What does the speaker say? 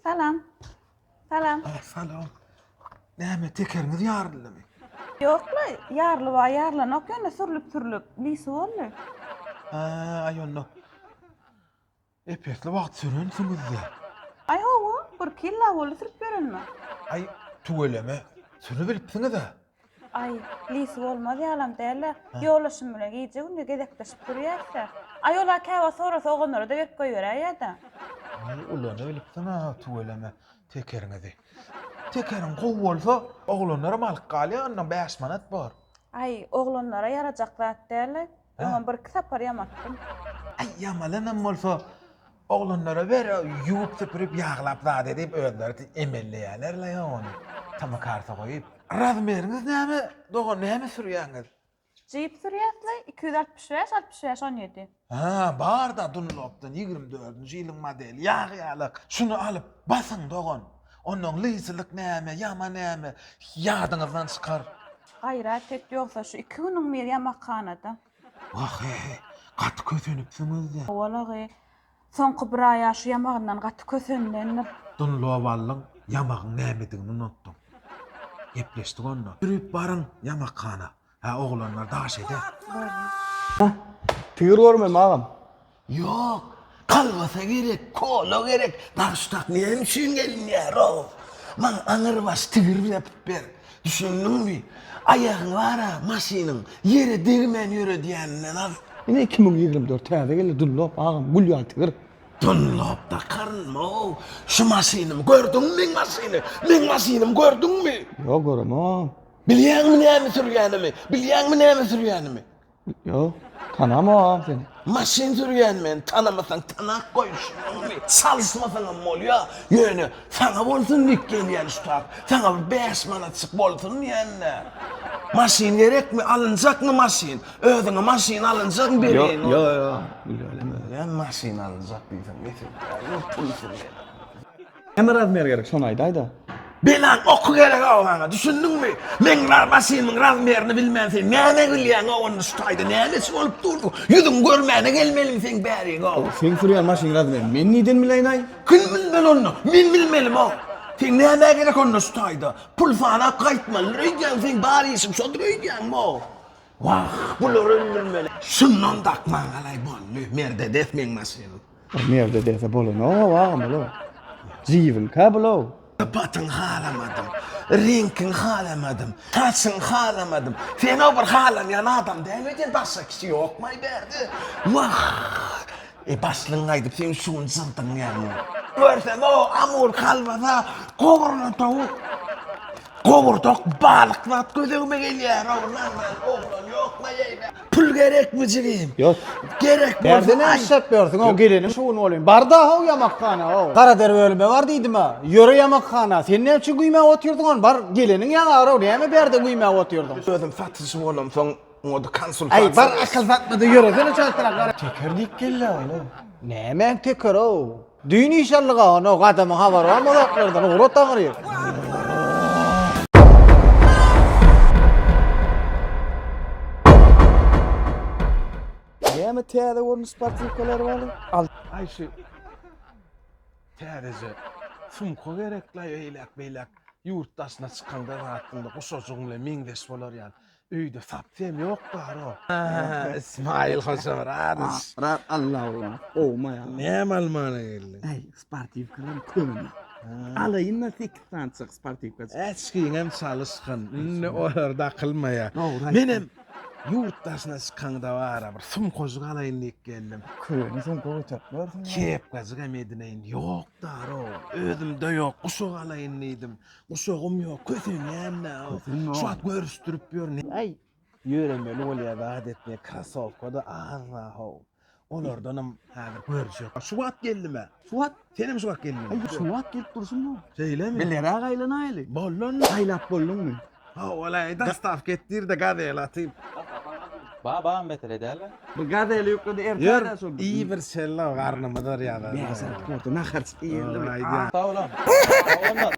Salam. Salam. Ah, salam. Näme, tekeriňiz ýaryldymy? Ýok-la, ýarylyp-a ýarylanok, ýöne sürlüp-sürlüp, lisi boldy. Hä, aý onda ep-esli wagt sürensiňiz-dä. Aý hawa, birki ýyl-a boldy sürüp ýörenime. Aý, tüweleme, sürübilipsiňiz-ä. Aý, lisi bolmaz ýalam däl-ä. Ýoldaşym bilen gije-gündiz gezekleşip sürýäs-dä. Aý, ol-a käwagt sorasa oganlara-da berip goýberäýýä-dä. Aý, ulanybilipsiň-ä, tüweleme, tekeriňizi. Tekeriň gowy bolsa, oglanlaram alyp galýar, ondan 5 manat bor. Aý, oglanlara ýarajak zat däl-le. Öňem birki sapar ýamatdym. Aý, ýamalanam bolsa, oglanlara ber, ýuwup-süpürip, ýaglap zat edip, özleri emelleýärler-le ony. Tamakarsa goýup. Razmeriňiz näme, dogan, näme sürýäňiz? Jip sürýäs-le, 265, 65, 17. Hä, bar-da Dunlopdan 24-nji ýylyň modeli, ýag ýalak. Şuny alyp, basyň, dogan. Onnoň lysylyk näme, ýama näme, ýadyňyzdan çykar. Gaýrat et, ýogsa şu iki günüň biri ýamakhanada. Wah-he, gaty kösenipsiňiz-dä. Walagy, soňky bir aý-a şu ýamagyndan gaty kösenilendir. Dunlop aldyň, ýamagyň nämedigini unutdyň. Gepleşdik onda. Sürüp baryň ýamakhana. Hä, oglanlar daş eder. Bolýa. Tigir görmeli agam. Ýok, kolbasa gerek, kola gerek. Daş-tak näme üçin gelinýär-ow? Maňa aňrybaş tigir ýapyp ber. Düşündiňmi? Aýagyň bar-a maşynyň ýere degmän ýöredýäninden al. Ine 2024 täze geldi Dunlop agam gül ýaly tigir. Dunlop dakarynmy-ow? Şu maşynymy gördüňmi meň maşyny? Meň maşynymy gördüňmi? Ýok göremok. Bilýäňmi näme sürýänimi? Bilýäňmi näme sürýänimi? Ýok, tanamogam seni. Maşyn sürýän men, tanamasaň tanap goý, düşündiňmi? Çalyşmasaňam bolýa, ýöne saňa bolsun diýip gelýän şu tak. Saňa bir 5 manatjyk bolsun diýende. Maşyn gerekmi? Alynjakmy maşyn? Özüňe maşyn alynjakmy bereýin? Ýok, ýok, ýok. Bilýän maşyn alynjak diýseň, mesele däl, pulsuz. Näme razmer gerek şony aýdaýda. Belaň oky gerek-ow maňa, düşündiňmi? Meň maşynymyň razmerini bilmän sen näme bilýäň-ow onda şu taýda nämeçi bolup dursuň? Ýüzüňi görmäne gelmelimi seň bäriň-ow? Seň sürýän maşynyň razmerini men nirden bileýin-aý? Kim bilmeli onda? Men bilmelimi-ow? Seň nämä gerek onda şu taýda? Pul sanap gaýtmalydyr öýdýäň, seň bar işiň şodur öýdýäňmi-ow? Wah, bulary öldürmeli. Şundan dakmaňalaý boldy, merdedes meň maşynym. Merde dese bolanok agam bul. Jibiňkä bul. Sypatyňy halamadym, reňkiňi halamadym, saçyňy halamadym. Sen-ow bir halanýan adam däl öýdýän, başga kişi ýokmaý bärde. Wah! E başlygyň aýdyp seň şu gün jyldyň ýaňy. Görsem-ow, amur kolbasa, gowrulan towuk. Gowurdak balyk zat göz öňüme gelýär-ow, normal oglan ýokma eýbe. Pul gerekmi jigim? Ýok. Gerek bolsa Bärde näme aýt. işläp ýörsüň ow geleniň şu gün bolýyn. Bar-da how ýamakhana ow. Garader bölüme bar diýdim-ä. Ýöre ýamakhana. Sen näme üçin güýmäp otyrdyň ony? Bar geleniň ýaňagyr ow. Näme bärde güýmäp otyrdyň? Özüm satyjy bolamsoň oňa-da konsultasiýa Aý bar akyl satma-da ýöresene çaltrak gara. Teker diýip geldi ol. Nämäň tekeri ow? Düýn iş aldyk-a ony, gadamyň habary barmy o zatlardan, ugrat aňryk. Näme täze görnüş sportiwkalar bar? Al. Aý şu täzeje sumka gereklaý eýläk-beýläk ýurt daşyna çykaňda zatynda guşajygyň bilen meňzeş bolar ýaly. Öýde sapsem ýok baro. Ismail Hojamyradowiç. Myrat Allah Allah. Gowmy ýa? Näme almana geldiň? Äý, sportiwkalarym köne. Alaýyn-da 8 sanyjak sportiwka. Äçgiňem çalyşgyn. Indi olar dakylmaýar. Dogry aýtdyň. Menem ýurt daşyna çykaňda bara bir sumkajyk alaýyn diýip geldim. Köne sumka göterip ýörsüň. Kepkajygam edineýin. Ýok daro. Özümde ýok. Guşak alaýyn diýdim. Guşagym ýok, kösenýän-dä. Şu wagt görüşdirip ýörün. Äý, ýöremeli bolýar zat etmeli, krasowka-da az-a-how. Olardanam häzir görjek. Şu wagt geldim-ä. Şu wagt? Senem şu wagt geldiňmi? Aý, şu wagt gelip durşum ýok. Şeýlemi? Bileräk aýlanaýly. Boldy onda. Aýlap bolduňmy? Hawa-laý, dostawka etdir-de gazel atyp. Babam mesele däl-le. Bu gazeli ýükledi Ýör, ertäýdä şol. iý bir şella garnymyz arýar. Bäş alty porta naharçyk iýeli. Aýdýan. Sag boluň. Sag bolun.